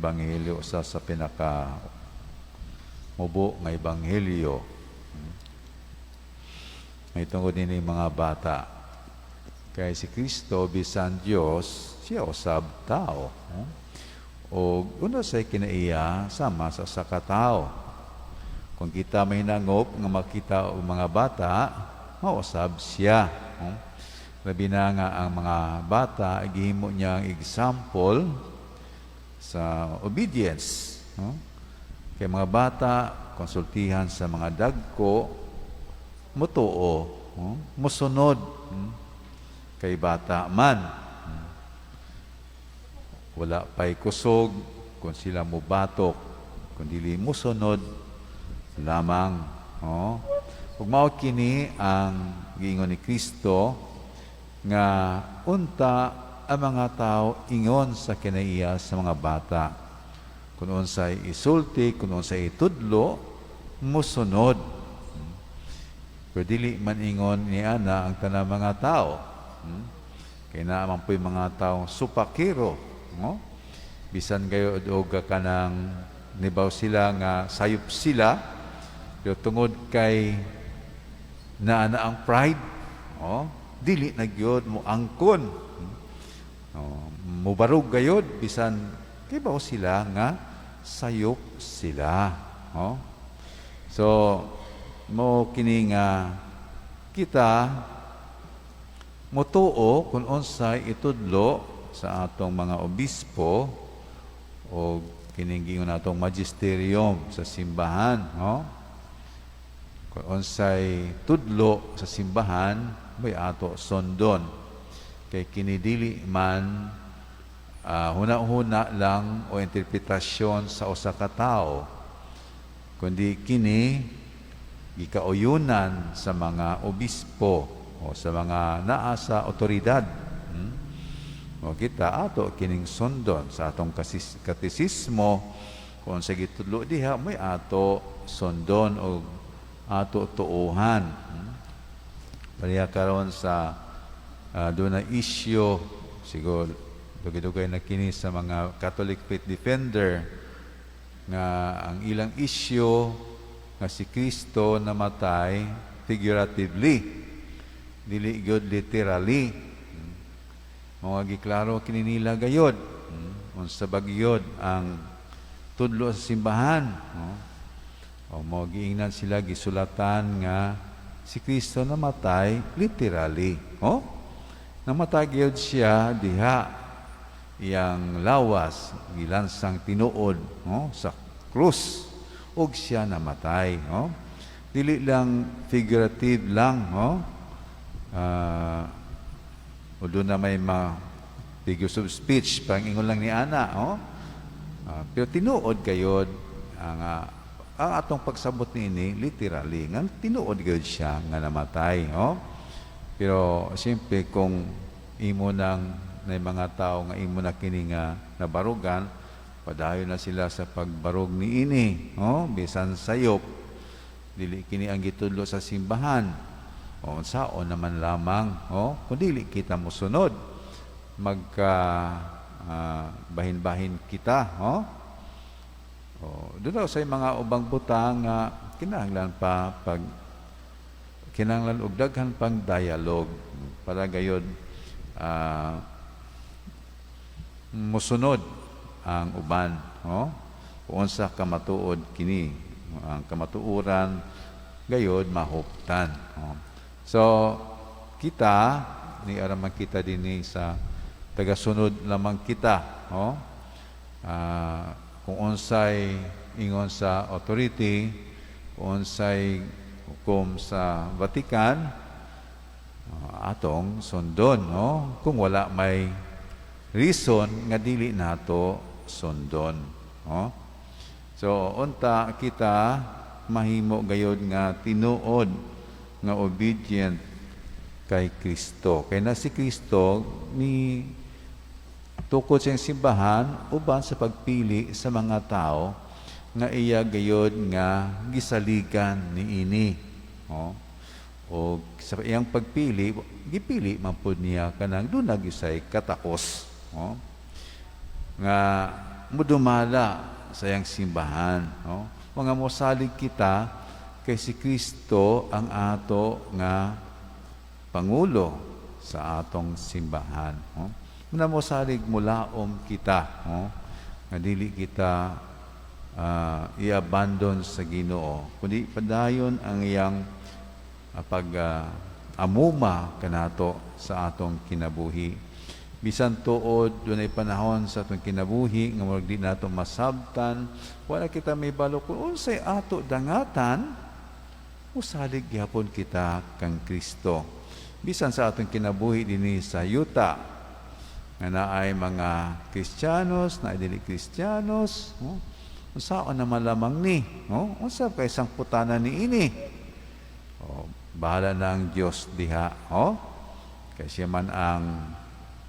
Ebanghelyo, usa sa pinaka mubo nga ebanghelyo. May tungod ini mga bata. Kay si Kristo, bisan Dios, siya usab tao. O una sa kinaiya sama sa usa ka tao. Kung kita mahinangop nga makita og mga bata, mausab siya. Labi na nga ang mga bata, gihimo niya ang example sa obedience. No? Kay mga bata, konsultihan sa mga dagko, mutuo, no? Musunod, Kay bata man. Wala pa'y kusog kung sila mubatok, kung dili musunod lamang. Oh. Ug mao kini ang giingon ni Kristo nga unta ang mga tao ingon sa kinaiya sa mga bata. Kung unsay isulti, kung unsay itudlo, musunod. Pero dili man ingon ni ana ang tanang mga tao. Kay naa man po'y mga taong supakiro, no? Bisan gayod og kanang nibaw sila nga sayop sila, pero tungod kay naa na ang pride, oh, dili na gyud mo angkon. Oh, mubarog gayod bisan kibaw sila nga sayop sila. Oh. So mo kini nga kita mutuo kung unsay itudlo sa atong mga obispo o kining giingon natong magisterium sa simbahan, no? Kung unsay tudlo sa simbahan, may ato sundon. Kay kini dili man huna-huna lang o interpretasyon sa usa ka tawo, kundi kini gikauyunan sa mga obispo o sa mga naa sa otoridad. O kita ato kining sundon sa atong katisismo. Kung sa gitudlo diha, may ato sundon o ato tuuhan. Pareha karon sa doon na issue, siguro dugay-dugay na kini sa mga Catholic Faith Defender, nga ang ilang issue nga si Kristo namatay figuratively, dili gyud literally. Mga giklaro kini nila gayod unsa ba gyud ang tudlo sa simbahan, no? O mo giingnan sila, gisulatan nga si Kristo namatay literally, oh, namatay gyud siya diha, iyang lawas gilansang tinuod, no, sa krus ug siya namatay, no? Dili lang figurative lang, no? O doon na may ma figures of speech, parang ingon lang ni ana, oh. Pero tinuod gayod ang atong pagsabot niini literally nga tinuod gayod siya nga namatay, oh. Pero siyempre kung imo nang na mga tao nga imo na kini nga nabarugan, padayon na sila sa pagbarog niini, oh, bisan sayop, dili kini ang gitudlo sa simbahan. O unsaon naman lamang, oh, kung dili kita mosunod, magka bahin-bahin kita, oh. Oh, doon daw sa mga ubang butang nga kinahanglan pa pag kinahanglan og daghan pang dialogue para gayod musunod ang uban, oh, kung unsa kamatuod kini, ang kamatuoran gayod mahuptan, oh. So kita ni araman kita dinhi sa tagasunod lamang kita, oh. Kung unsay ingon sa authority, kung unsay hukom sa Vatican, atong sundon, no? Kung wala may reason nga dili nato sundon, no? So unta kita mahimo gayod nga tinuod nga obedient kay Kristo. Kay na si Kristo ni tukod sa simbahan uban sa pagpili sa mga tao nga iya gayod nga gisaligan niini. Oh. O sa iyang pagpili, gipili man pud niya kanang duna gyud katakos. Oh. Nga mudumala sa iyang simbahan, no? Mga mosalig kita kay si Kristo ang ato nga pangulo sa atong simbahan, no? Muna mosalig, mulaom kita, no? Nga dili kita i-abandon sa Ginoo, kundi padayon ang iyang pag amuma kanato sa atong kinabuhi. Bisan tuod dunay panahon sa atong kinabuhi nga murag di nato masabtan, wala kita mahibalo kung unsay ato dangatan, musalig gihapon kita kang Kristo. Bisan sa atong kinabuhi dinhi sa yuta nga naay mga Kristiyanos, naay dili Kristiyanos, no? Unsaon na malamang ni, no? Unsa kay sangputanan ni ini? Oh, bahala na ang Diyos diha, oh? Kay siya man ang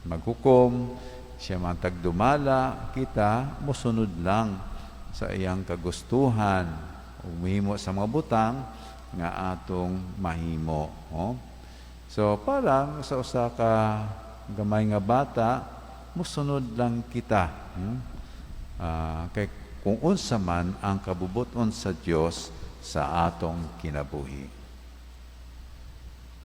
maghukom, siya man tagdumala, kita mosunod lang sa iyang kagustuhan, mahimo sa mga butang nga atong mahimo, oh? So parang sa usa ka gamay nga bata, mosunod lang kita. Kay kung unsa man ang kabubuton sa Dios sa atong kinabuhi.